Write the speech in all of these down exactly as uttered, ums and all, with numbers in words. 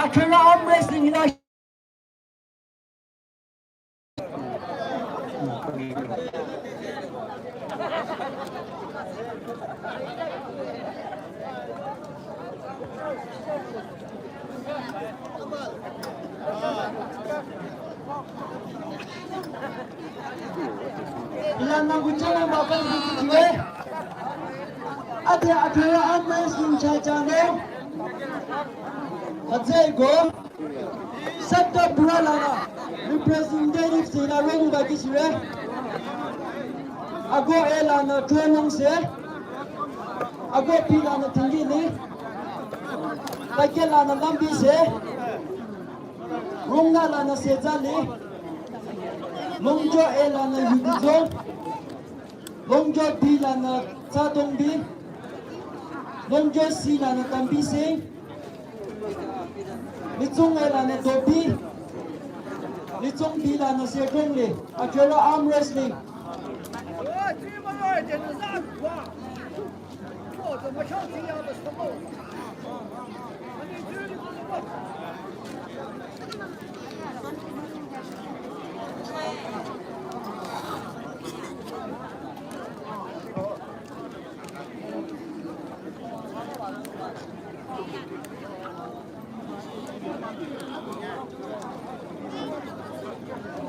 Athüre arm wrestling hila. Ilanü nguchela baba nguchiwe. Ade athüre arm wrestling cha cha no. Atsüko. Sector pura lanü representative sila rong ba kisiwe. Akoh A lanü Tuolong se. Akoh B lanü Tingili. Take lanü Lambi se. Rongna lanü Sezali. Longjo A lanü Yudizo. Longjo B lanü Tsadongbi. Longjo C lanü Tambising. Litsong A lanü Dobi. Litsong B lanü Sedongli. Athüre arm wrestling.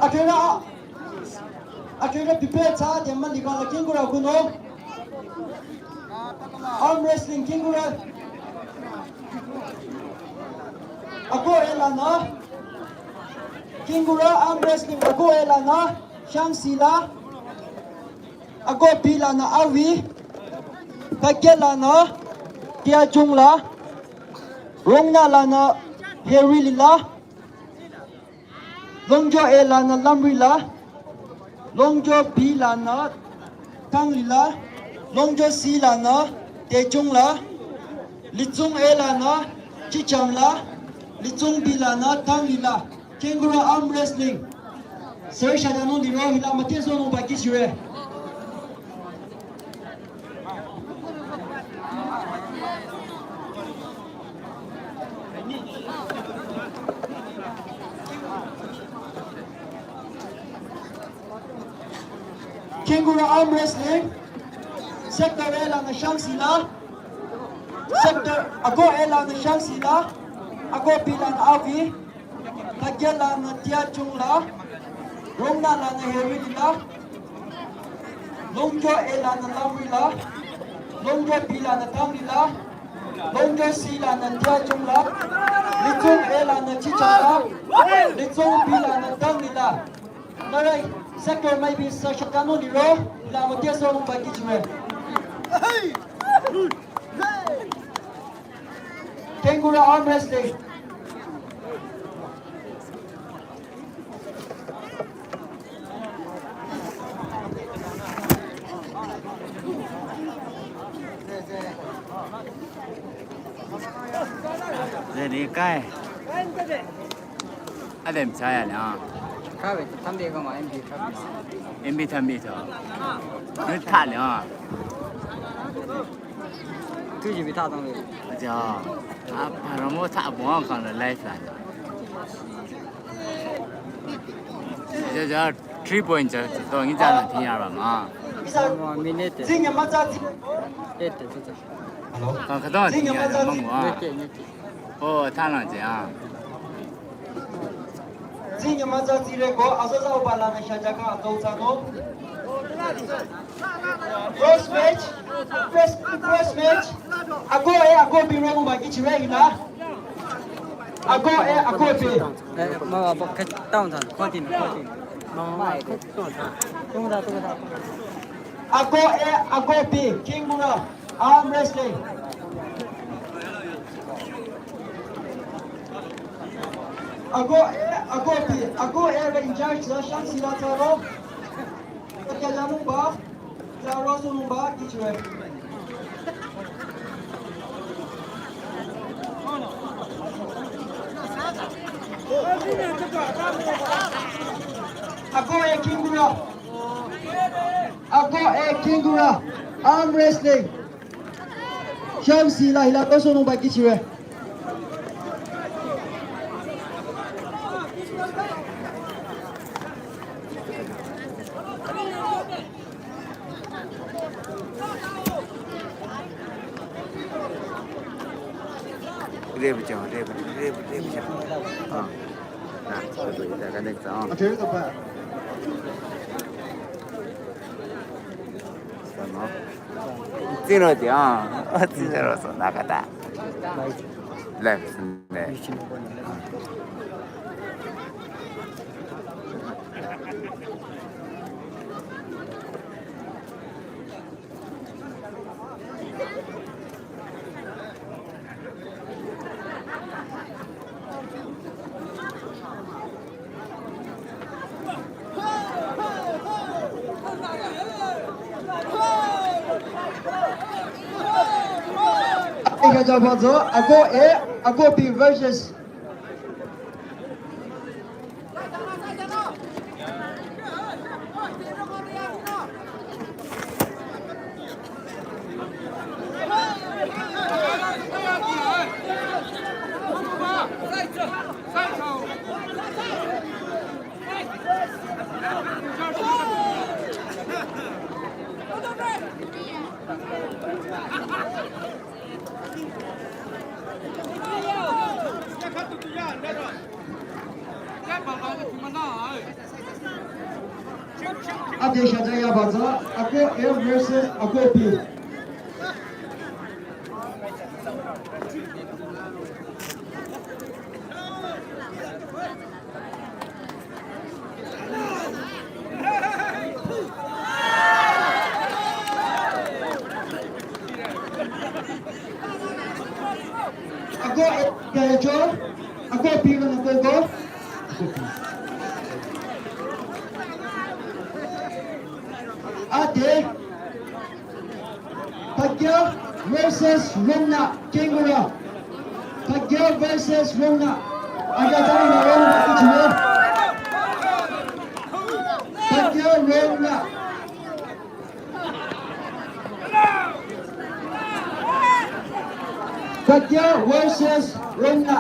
Athüre, athüre prepare thsa, dema liba la kingura kuno. Arm wrestling kingura. Akoh A lanü. Kingura arm wrestling akoh A lanü. Shang sila. Akoh B lanü Awi, Kake lanü Tiajung la, Rongna lanü Heri lila, Longjo A lanü Lamri la, Longjo B lanü Tangli la, Longjo C lanü Tejung la, Litsong A lanü Chicham la, Litsong B lanü Tangli la. Kengura arm wrestling. Sir shadano diro hila mate sono baki shire. Kengura arm wrestling. Sector A lanü Shang sila. Sector akoh A lanü Shang sila. Akoh B lanü Awi. Kake lanü Tiajung la. Rongna lanü Heri la. Longjo A lanü Lamri la. Longjo B lanü Tangli la. Longjo C lanü Tiajung la. Litsong A lanü Chicha la. Litsong B lanü Tangli la. Nührü sector maybe sa shakano liro, la mate sono baki shire. Kengura arm wrestling. Zeni kai. Adem chaya le ah. Kabe tambe kama M B kabe. M B tambe to. Nü tha le ah. Tuji bi tha tang le. Ja. Ah, paramo tha buang kang le life la. Ja, ja, three point ja, to ngi ja na tin ya ba ma. Minute. Eight. Hello. Ka ka to tin ya ba ma. Minute, minute. Oh, thanang je ah. Zinga maza zire ko, azaza ubala na shajaka atau tsano. First match, first, first match. Akoh A, akoh B rong ba kichire ina. Akoh A, akoh B. Eh, ma, ba, ba, cut down, down. Continue, continue. Ma, ma, ma, cut down, down. Tunggu dah, tunggu dah. Akoh A, akoh B. Kengura. Arm wrestling. Akoh A, akoh B, akoh A in charge la shang sila taro. Kya janung ba, taro sunung ba, kichwe. Akoh A Kingura. Akoh A Kingura. Arm wrestling. Shang sila hila toso nung ba kichire. Rebu chang, rebu, rebu, rebu chang. Ah. Na, rebu, ita ka next, ah. Ate ka ba. Sano. Tsino ti, ah. Tsino so, na ka ta. Life ne. Eka jabazo, ako A, ako B versus. Ade shaja ya baza, ako A versus ako B. Ako, eh, kaya cho? Ako, piro na ko ko? Ate. Pakya versus Rongna, Kengura. Pakya versus Rongna. Aga tani na Rongna kichine. Pakya Rongna. Pakya versus Rongna.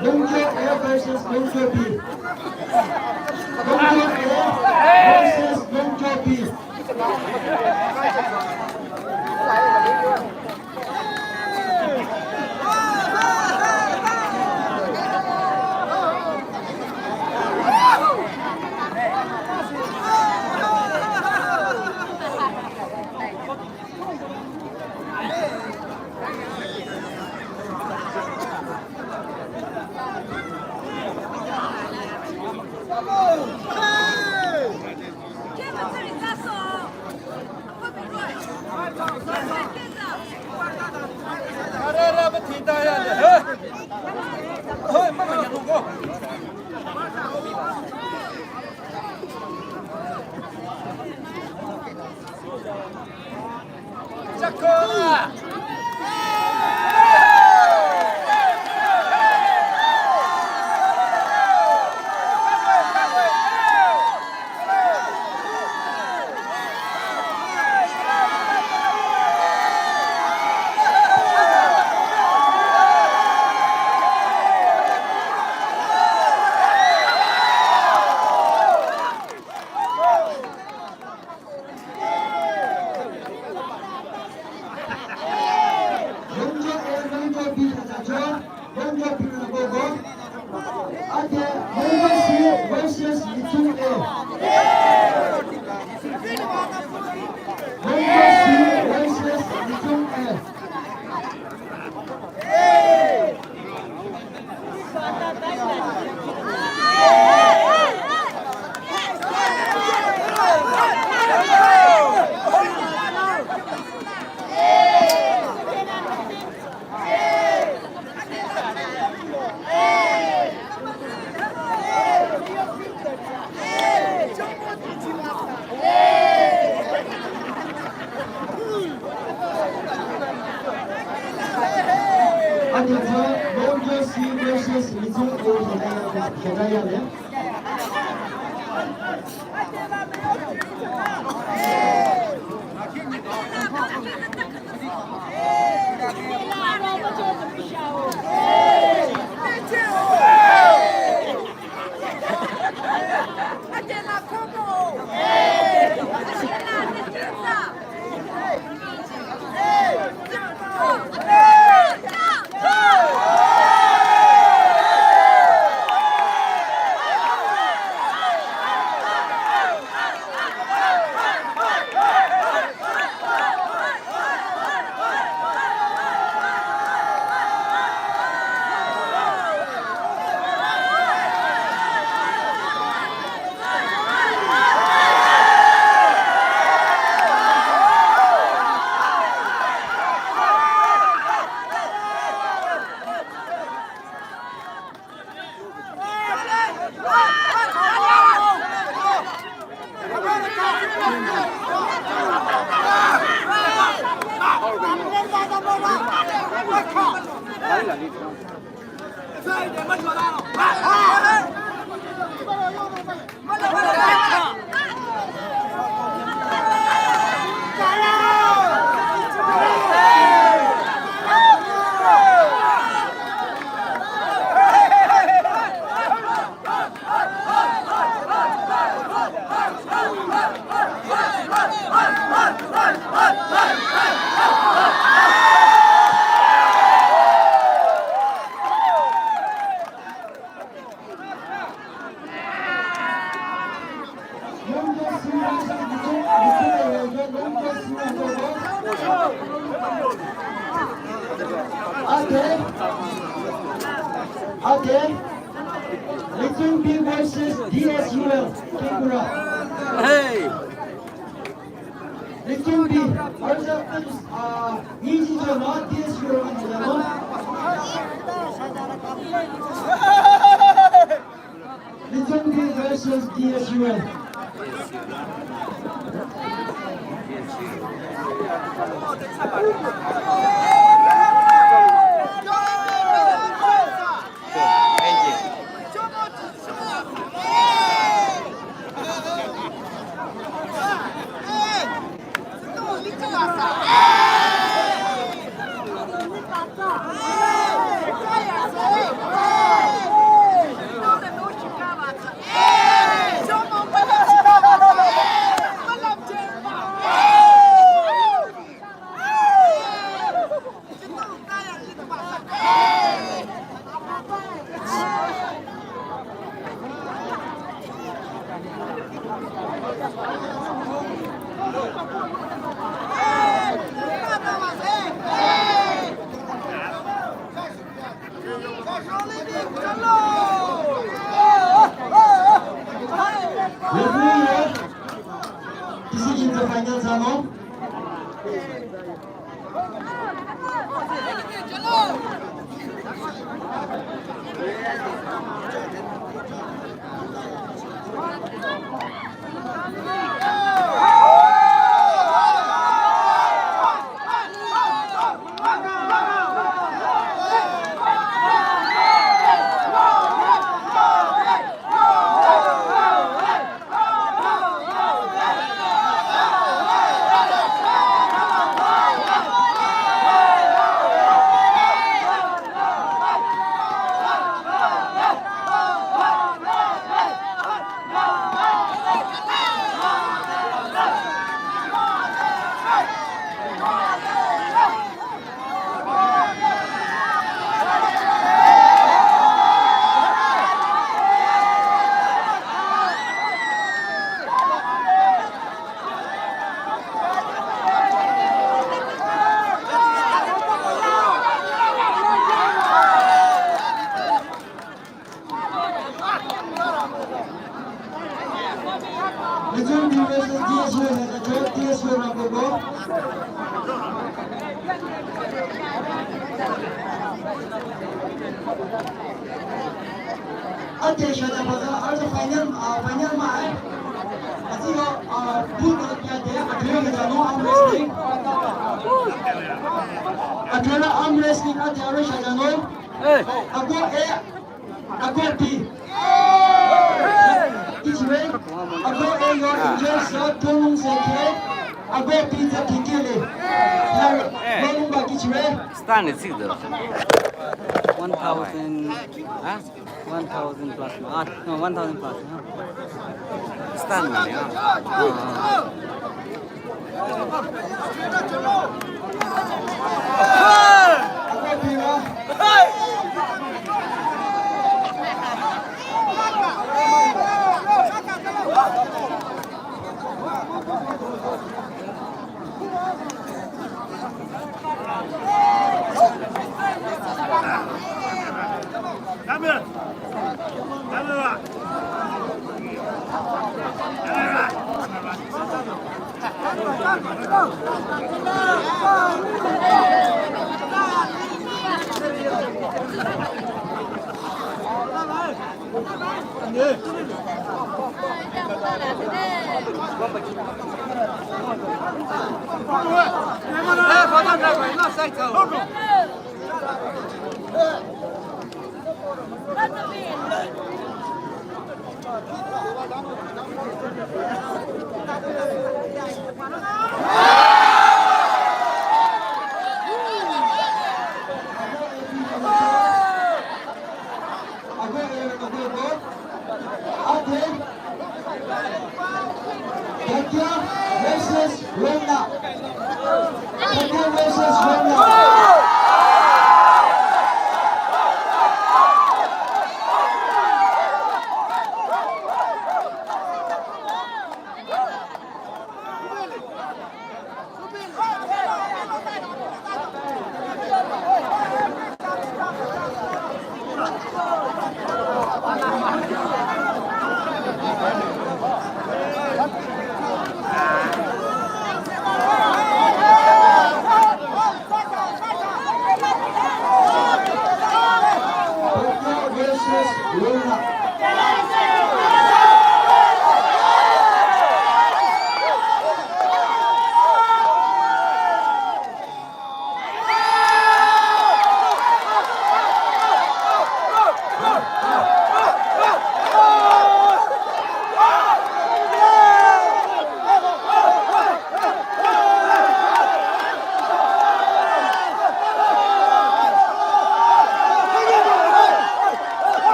Longcho A versus Longcho B. Longcho A versus Longcho B. Longcho A, Longcho B, Longcho B, Longcho B. Ade, Longcho C versus Lichung A. Longcho C versus Lichung A. Ade tsü, Longcho C versus Lichung A, Hidayah, Hidayah le. Okay. Okay. Lichung B versus D S U L. Kingura. Hey. Lichung B versus, uh, D S U L. Lichung B versus D S U L. Referee, this is the final, Zano. Little B versus D S U, T S U number four. Ate shada baza, ate final, uh, final ma, eh. Ati yo, uh, boot ya de, ate yo ya no arm wrestling. Ate yo arm wrestling, ate yo shada no. Ako, eh, Ako pi. Kichire. Ako e yo injure sa tonung se ke. Ako pi za kikele. Tonung ba kichire. Stand is six though. One thousand. Huh? One thousand plus. Ah, no, one thousand plus. Huh? Stand money, huh? Ah, ah. Katya versus Rona. Katya versus Rona.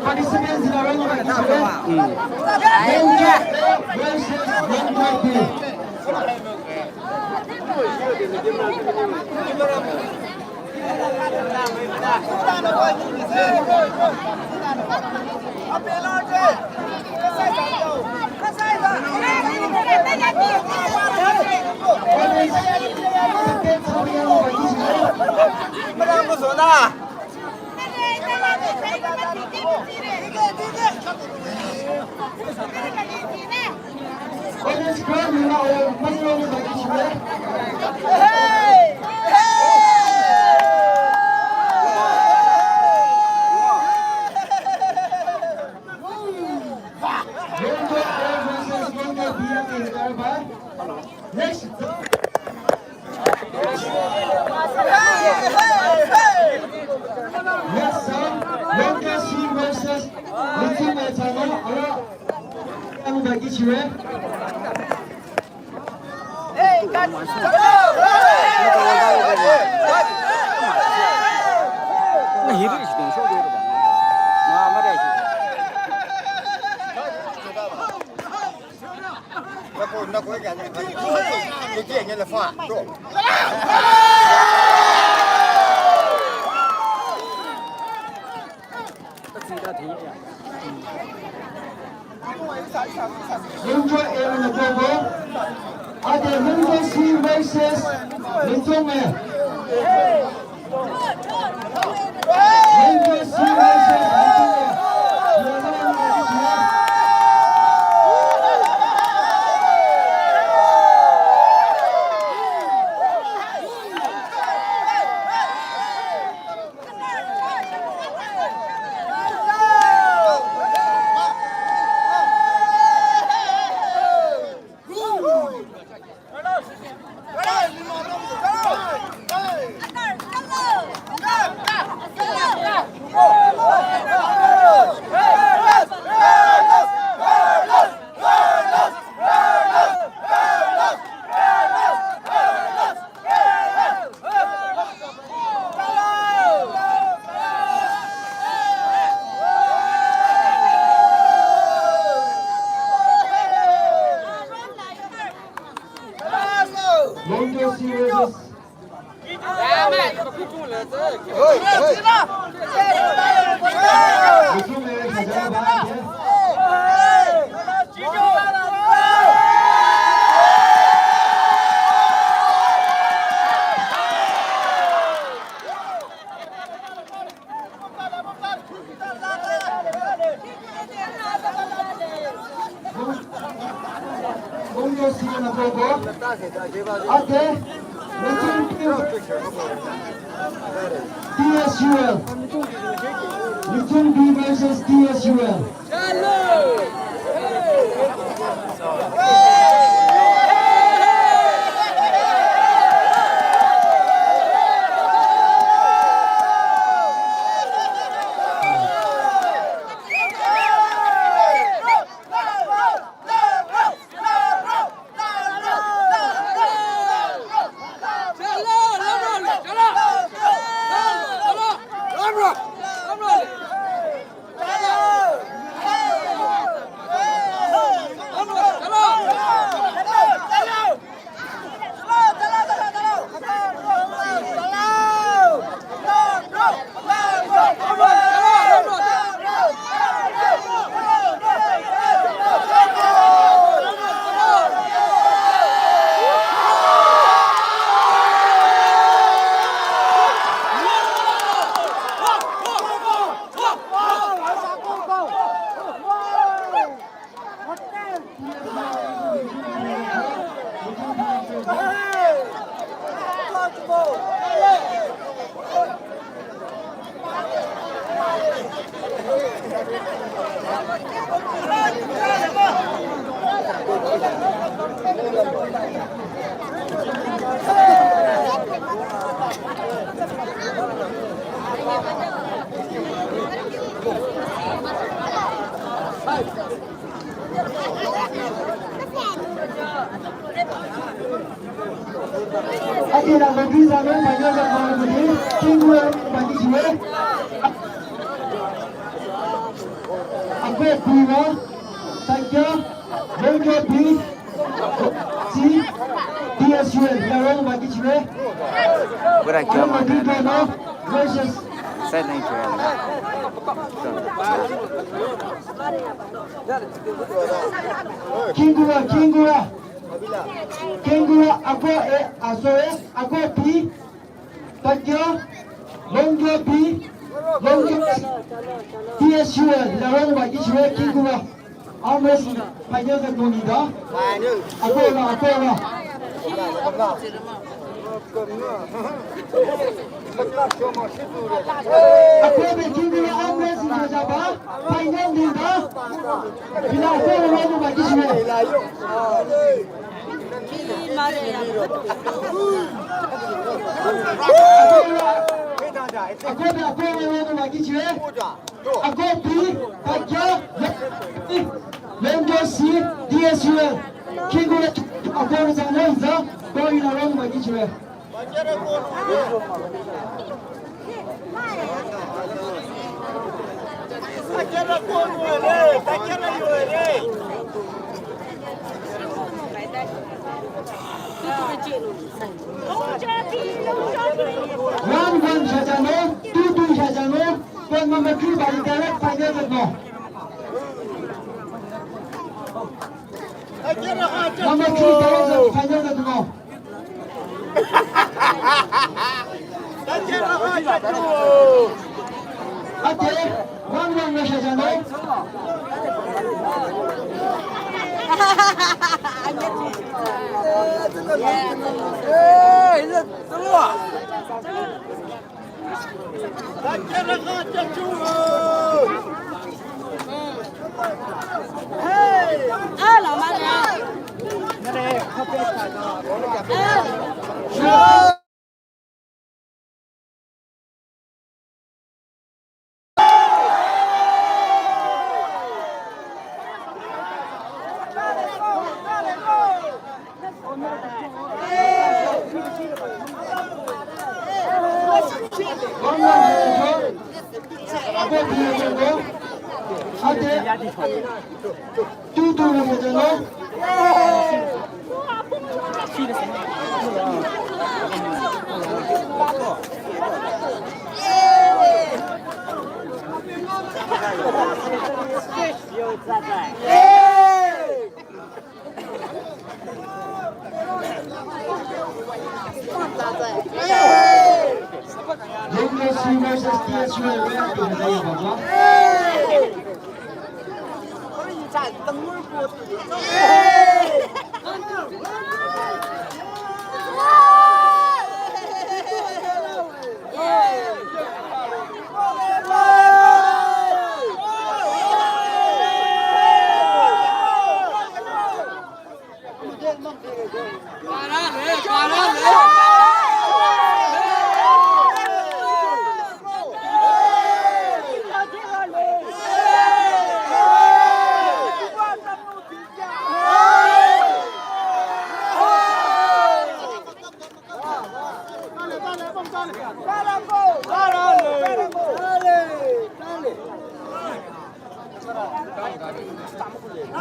Participants in our round of participants. Longjo A versus Longjo B. Next. Next song, Longjo C versus Lithuania, China, ala, ang bagi chire. Longjo A and Bobo. Ade Longjo C versus Lithuania. Longjo C versus Longjo C and Bobo. Ade, Lithuania T S U L. Lithuania B versus T S U L. Ati la bagi zame panyo la mani, tinggu la bagi jiwe. Ko pura, takya, longyo pi, si, D S U L, la rong ba kichwe. Bura kya ma na? Versus. Sai nahi kya na? Kingura, kingura. Kingura, ako e, aso e, ako pi. Takya, longyo pi, longyo T S U L, la rong ba kichwe kingura. Arm wrestling, final the noni da. Akola, akola. Akola kingura arm wrestling jaba, final ni da. Bila akola rong ba kichwe. Akobe, akobe, akobe, akobe, akobe, takya, longyo si, D S U L. Kingura, akobe, zangwa, za, go in a round, ba kichwe. One one shajano, two two shajano, one number three bari direct final no. Number three direct final no. Ate, one one na shajano. Longyo si versus T S U L, where are you, Baba?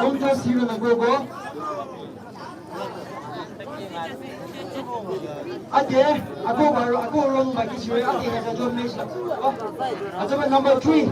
Don't just hear the go go. Ate, ako ba, ako rong ba kichwe, ate ha jo match la. Oh, ato ba number three.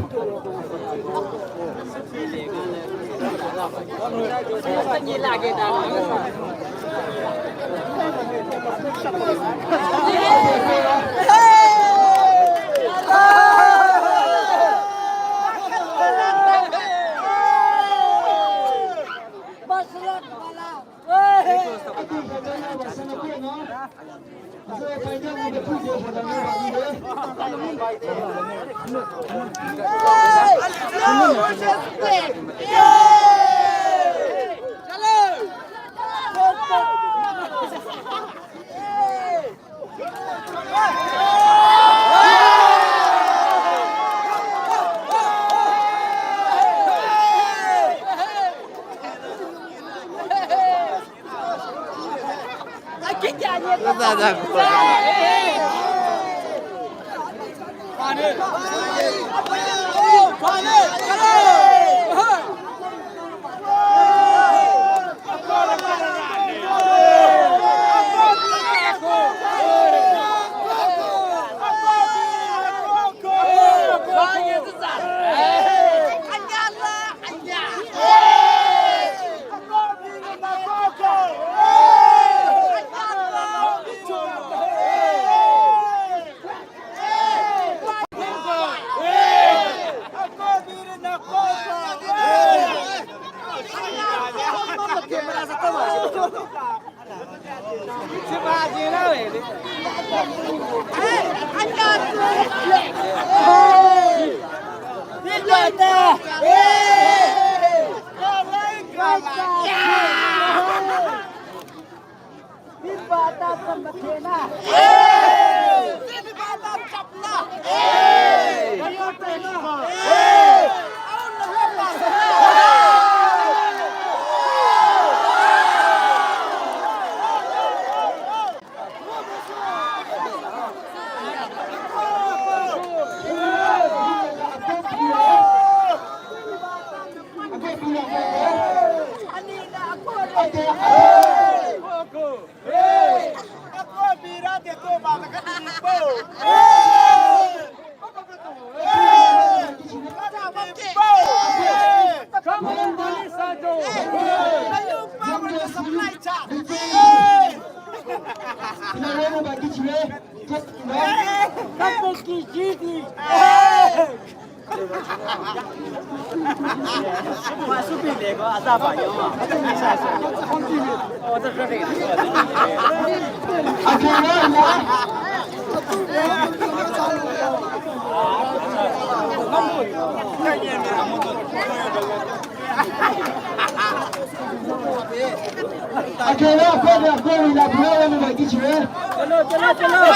Akela, akela, akela, akela, akela. Chalo, chalo, chalo.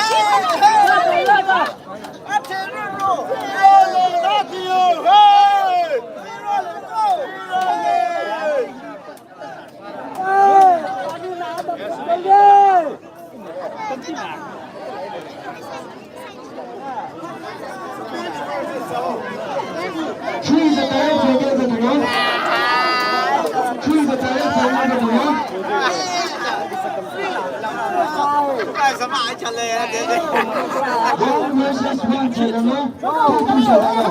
Choose the direction, yes, the Lord. Choose the direction, yes, the Lord. One versus one, Chagano. Two, two, Chagano.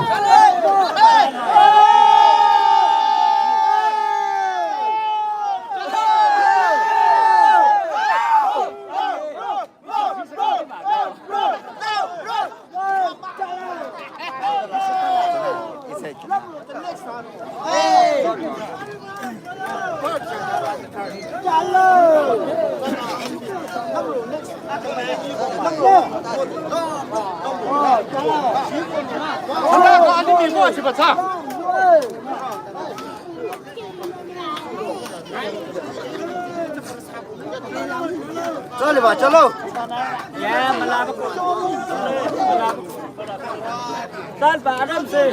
Chalo ba, chalo. Chal ba, aram se.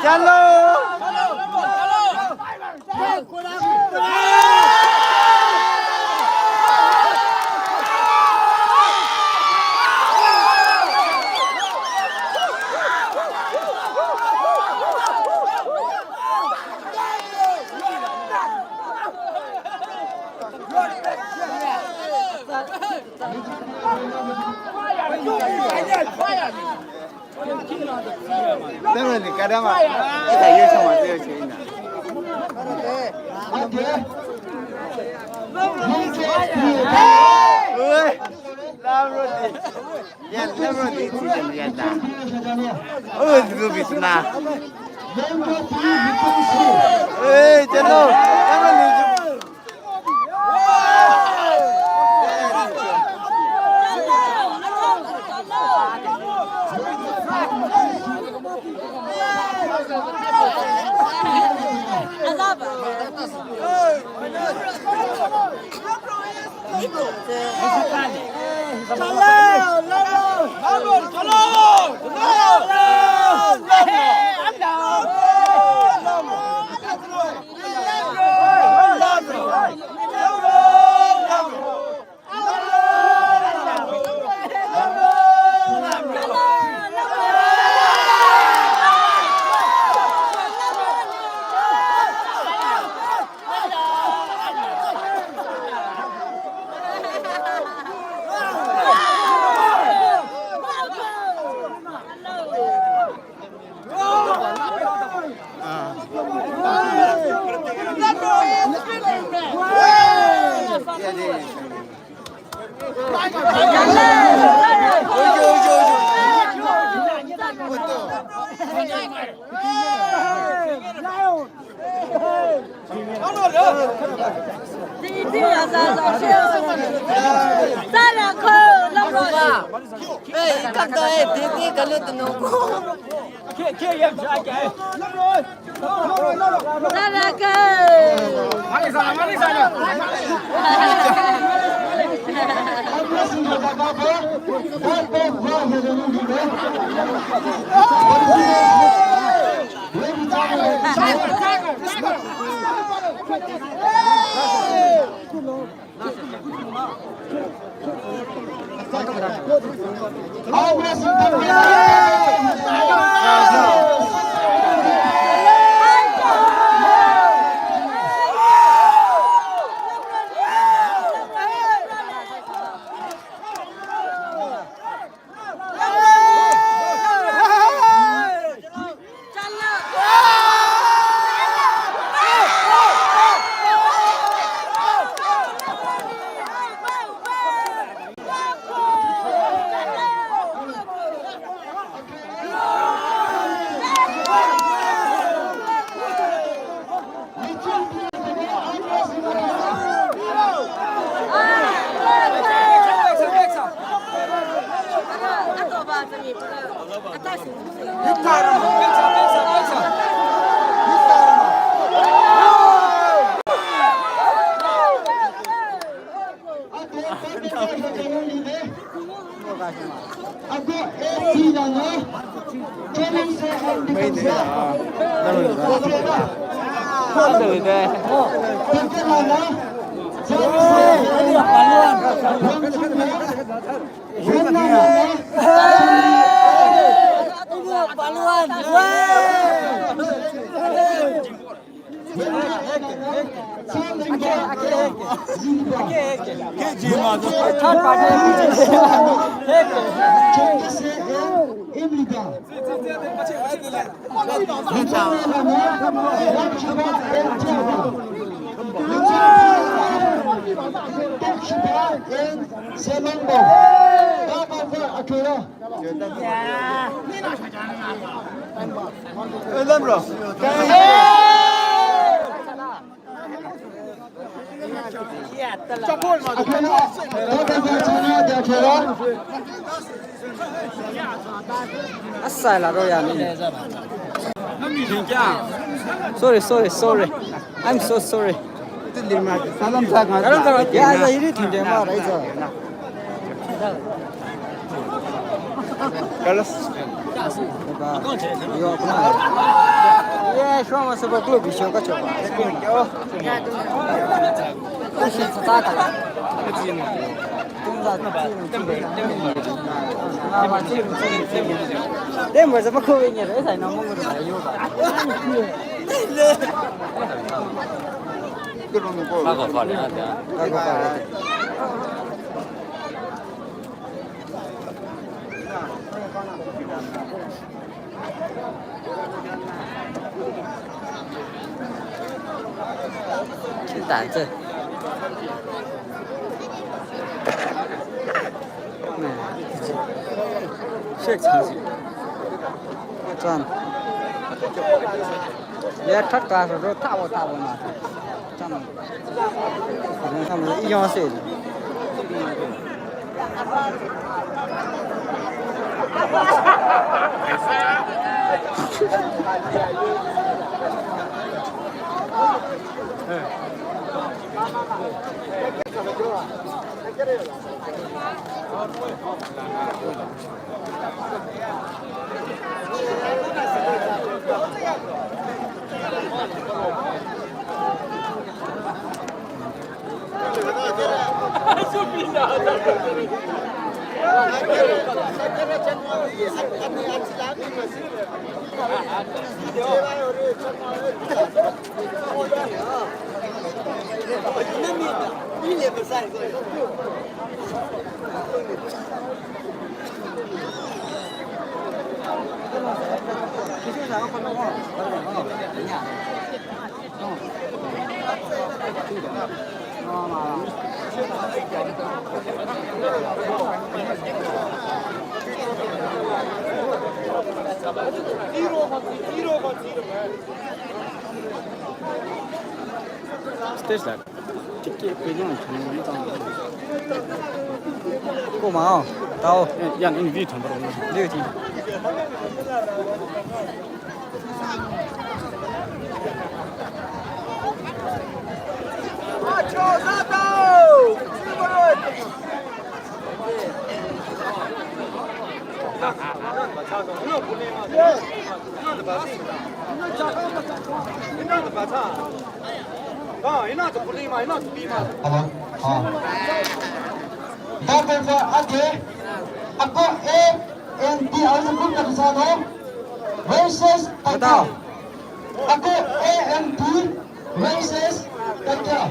Chalo. Tengah ni kadang ah, kita ye sama tu ye cina. Oi, lam roti. Ya, lam roti cina ya dah. Oh, itu bisna. Eh, chalo, lam roti. Asai la ro ya ni. Sorry, sorry, sorry. I'm so sorry. Salam sa. Ya, ya, iri thinde ma rai sa. Kalas. Ye, shwa ma sa ba club show ka choba. Stage la. Tiki pejang chang ni tang. Ko ma, tao. Yan in vi thang. Vi thang. Hello. Ah. Dada, ake, ako A N P, ako sa kum na kasano. Versus Tata. Ako A N P versus Tata.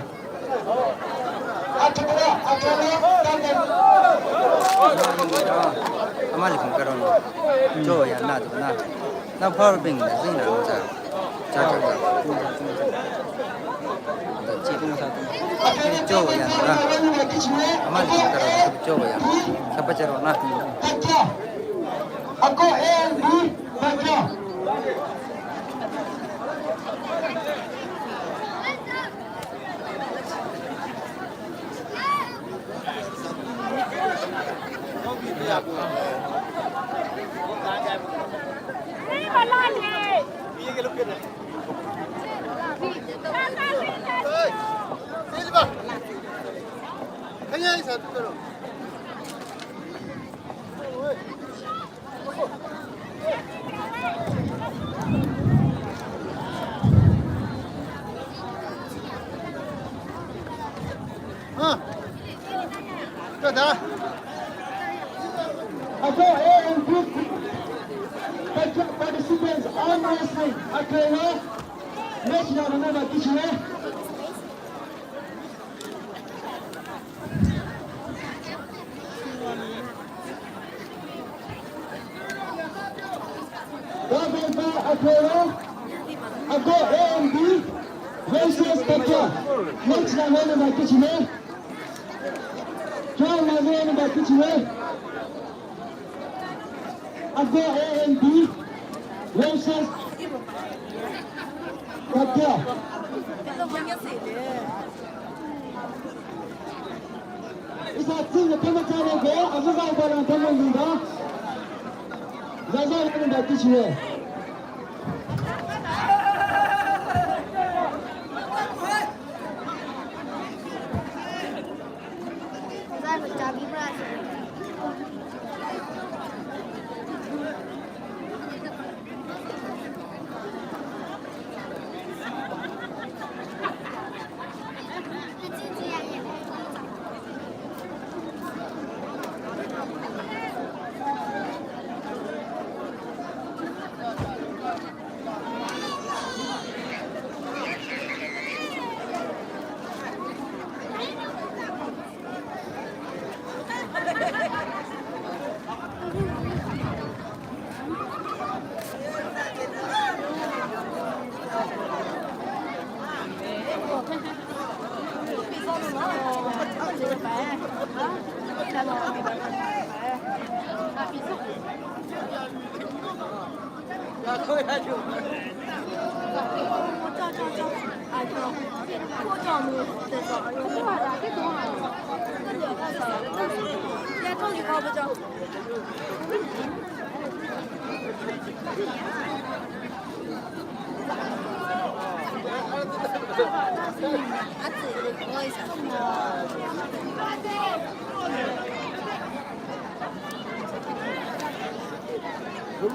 Ako, ako, Tata. Amali kung karon. Jo ya na, na. Na power bank na zing na cha. Cha cha cha. Chi tu sa tu. Cho ya na. Ama ni ka ra cho ya. Sa pa cha ro na. Ako A N P, Patria. Ako A N P participants arm wrestling, ako match na mama kichire. Ako A N P versus Tata. Match na mama kichire. Kya mama kichire. Ako A N P versus Tata. Isa tsing na pema tsare go, azu za ba lang pema ni da. Za za lang da kichire. Hello,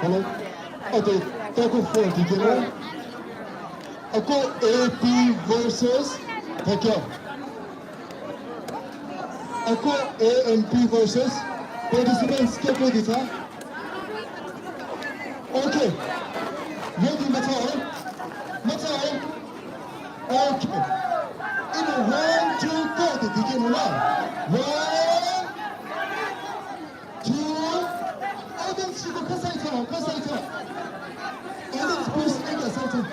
hello. Okay, thank you for the dinner. Ako A P versus Tokyo. Ako A and P versus participants, get ready, sir. Okay. Ready, Mateo? Mateo? Okay. In a one, two, go. They begin now. One, two. Audience, you go, go side, go side. Audience, please, go side.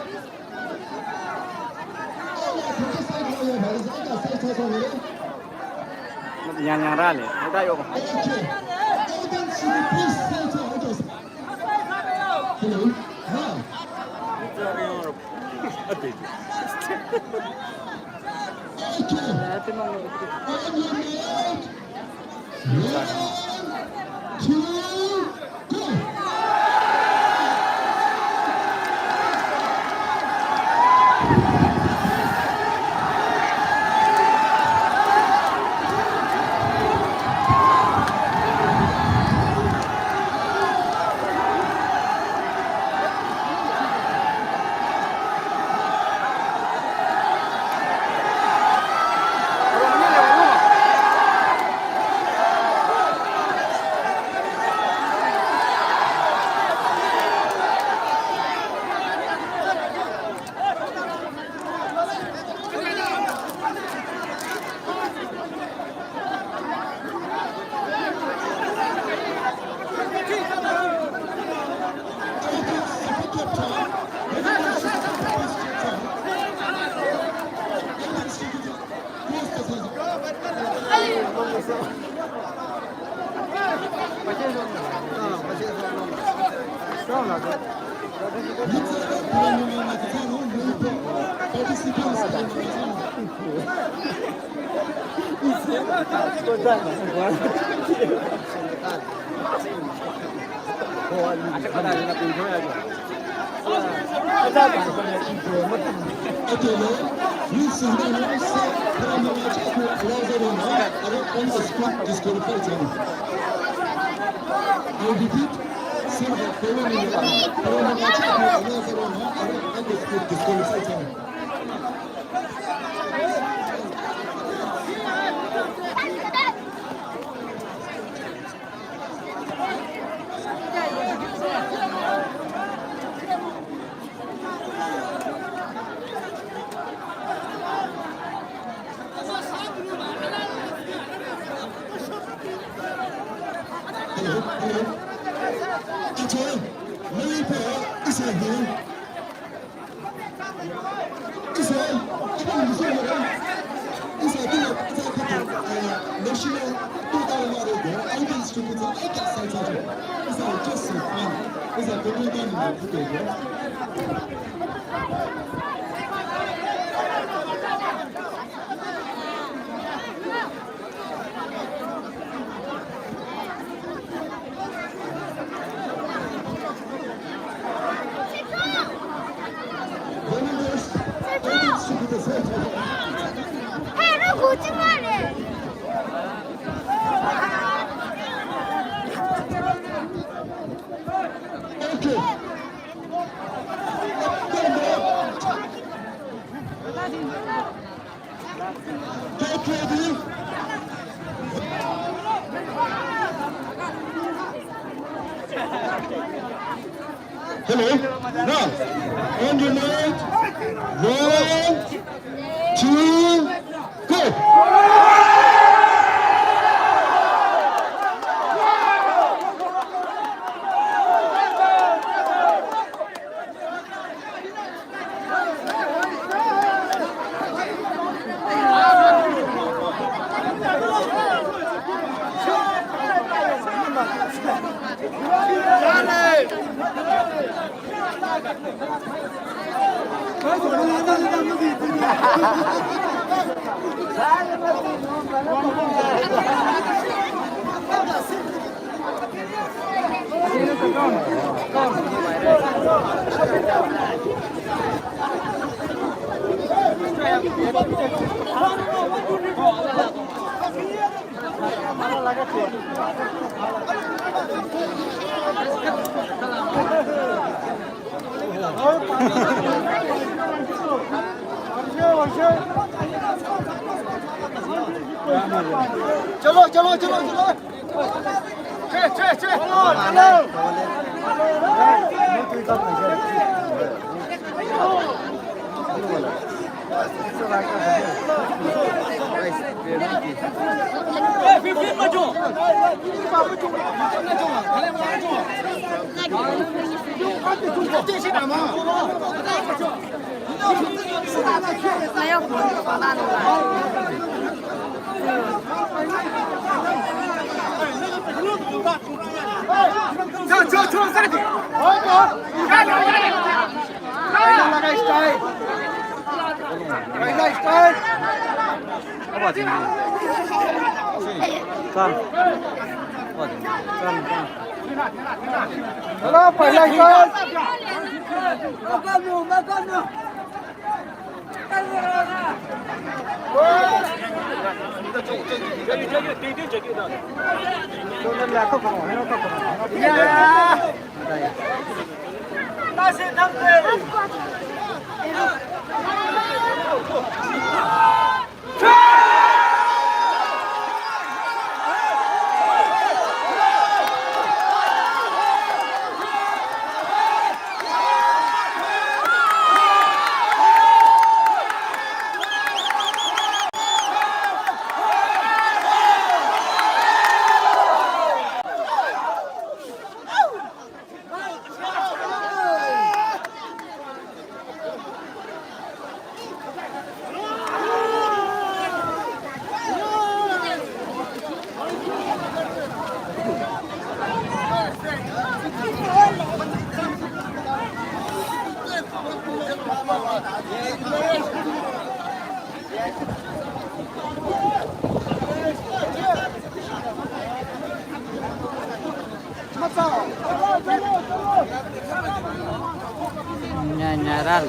Nyanyarale, ata yo. Hello. Hi. One, two, go. I repeat, Hello. Now, on your mark. One, two, go. चलो, चलो, चलो, चलो। छे, छे, छे। चलो, चलो। Hello, पहला style। Nya, nya, ral.